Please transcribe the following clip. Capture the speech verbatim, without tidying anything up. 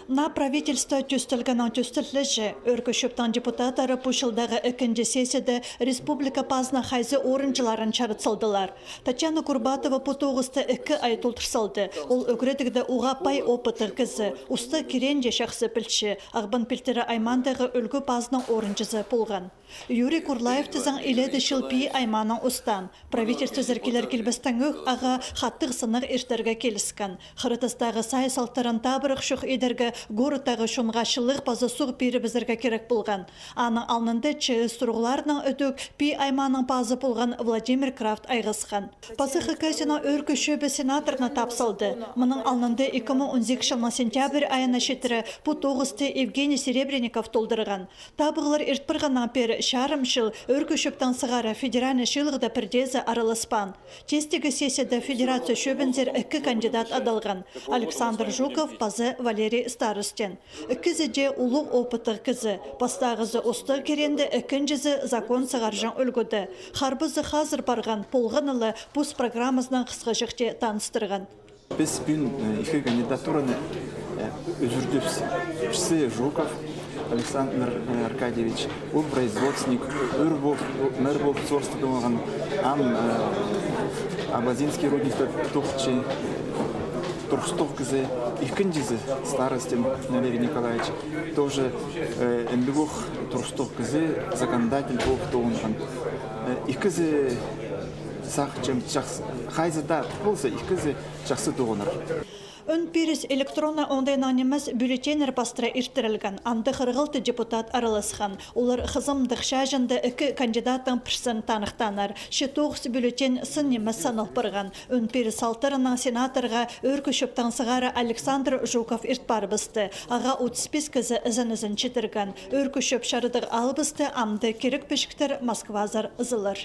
Наа правительство тӧстелгеннең тӧстелче, Ӧӧркі Чӧптің депутаттары пу чылдағы ікінҷі сессияда республика пазының хайзы орынҷыларын чарыт салдылар. Татьяна Курбатова пу тоғыста ікі ай толдыр салды. Ол ӱгредігде уғаа пай опыттығ кізі, устағ киректі чахсы пілче, Ағбан пилтірі аймағындағы Ӱлгӱ пазының орынҷызы полған. Юрий Курлаев тізең илееде чыл пии аймағынаң устаан. Правительствозар килер-килбестең ӧк ағаа хатығ сыннар иртерге киліскен. Хыритастағы сай-салтарын табырах чох идерге городтағы чонға чылығ паза суғ пирібізерге кирек полған. Аның алнында чыыс турығларынаң ідӧк пии аймағынаң пазы полған Владимир Крафт айғасхан. Паза Хакасияның Ӧӧркі Чӧбі сенаторына тап салды. Мының алнында ікі муң он сигізінҷі чылның сентябрь айына читіре пу тоғысты Евгений Серебренников толдырған. Табығлар ирт парғаннаң пеер чарым чыл Ӧӧркі Чӧптең сығара федеральный чыылығда пірдеезі араласпаан. Тестегі сессияда федерация чӧбінзер ікі кандидат адалған: Александр Жуков паза Валерий Старостин. Ікізі дее улуғ опыттығ кізі. Пастағызы устағ кирегінде, ікінҷізі закон сығарҷаң ӱлгӱде. Харбазы хазыр парған, полғаны ла пос программазынаң хысхаҷахти таныстырған. Піс пӱӱн, э, ікі кандидатураны, э, ӱзӱрдібіс. Пірсі Жуков Александр, э, Аркадьевич, ол производственник, ӧӧр полып, мэр полып сорыстығ полған, ам, э, Абазинский рудникте тоғынча, турыстығ кізі. Ікінҷізі Старостин Валерий Николаевич, тоже, э, андағох турыстығ кізі, законодатель полып тоғынған. Э, ікізі сағынчам, чахсы, хайзы даа полза, ікізі чахсы тоғынар. Ӱн пиріс электроннай оңдайнаң нимес, бюллетеньнер пастыра иртірілген. Анда хырых алты депутат араласхан. Олар хызымдығ чааҷында ікі кандидаттың пірсін таныхтааннар. Че тоғыс бюллетень сын нимес санал парған. Ӱн пиріс салтарынаң сенаторға Ӧӧркі Чӧптең сығара Александр Жуков ирт парыбысты. Ағаа отыс пис кізі ізен-ізен читірген. Ӧӧркі Чӧп чарыдығ алыбысты, амды кирек пічіктер Москвазар ызылар.